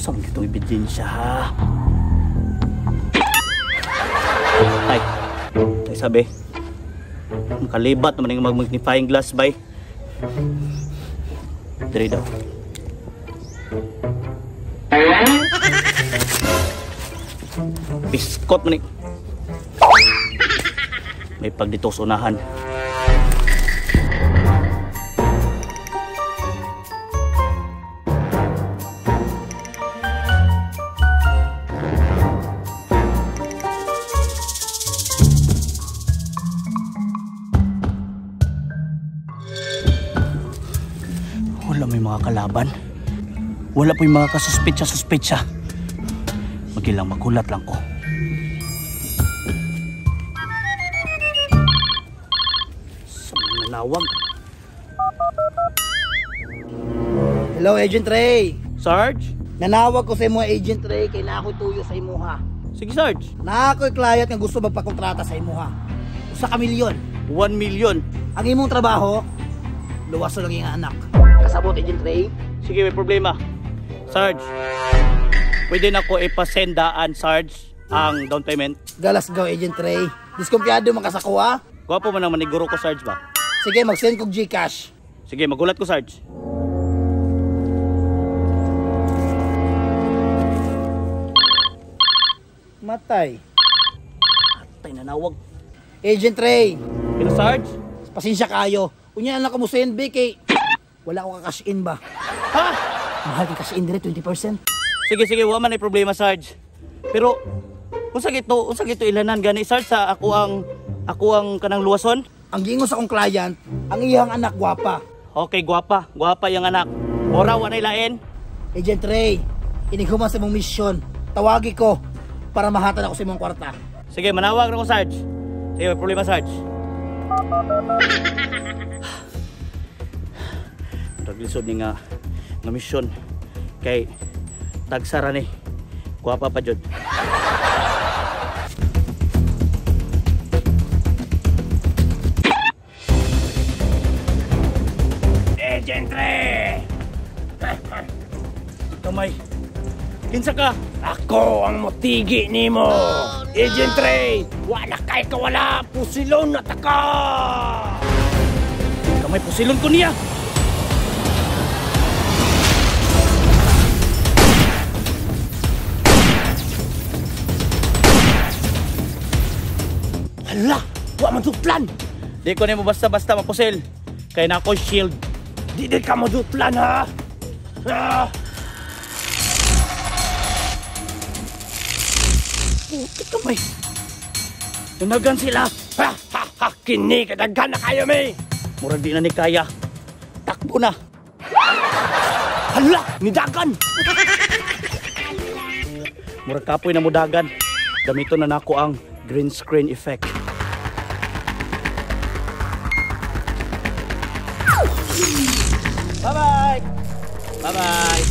Saan itong ebidensya ha? Ay, ay sabi. Makalibat naman yung mag-magnifying glass bay. Dire daw. Biskot man. May pagdito sa unahan. Wala may mga kalaban. Wala po yung mga kasuspetsa-suspetsa. Magilang magulat lang ko. Sa mga nanawag. Hello, Agent Ray. Sarge? Nanawag ko sa imo, Agent Ray, kay na ako'y tuyo sa imuha. Sige, Sarge. Na ako'y client nga gusto magpakontrata sa imuha. Usa ka milyon. 1 million. Ang imong trabaho, luwaso lang yung anak. Kasabot, Agent Ray. Sige, may problema. Sarge, pwede na ko ipasendaan, Sarge, ang down payment. Galas go, Agent Ray. Diskumpiyado man ka sa kuha. Gwapo man ang maniguro ko, Sarge ba? Sige, mag-send kog GCash. Sige, magulat ko, Sarge. Matay. Atay, nanawag. Agent Ray. Hello, Sarge. Pasensya kayo. Unya na ko mo send, B, kay wala ko ka-cash in ba? Ha? Mahal kay cash in dire, 20%. Sige, sige, wa man ay problema, Sarge. Pero unsa gito ilanan gani, Sarge, sa ako ang kanang luwason? Ang giingon sa akong client, ang iyang anak gwapa. Okay, gwapa. Gwapa iyang anak. Ora wa nay lain. Agent Ray, inighuman sa imong misyon. Tawagi ko para mahatan ako sa imong kwarta. Sige, manawag ra ko, Sarge. Sige, may problema, Sarge. Raglisod ni nga misyon kay tagsara ni gwapa pa jud. Agent Ray! Kamay. Kinsa ka? Ako ang mutigi nimo. Agent Ray, wala kay kawala, pusilon na taka. Kamay, pusilon ko niya. Hala, wa man duplan. Di ko nimo basta-basta mapusil. Kay na ako shield. Di di ka maduplan ha. Ah. Puti kamay. Nanagan sila. Ha ha ha, kini kadaghan na kayo mi. Murag di na ni kaya. Takbo na. Hala, nidagan. Murag kapoy na mudagan. Gamito na nako ang green screen effect. Bye-bye! Bye-bye!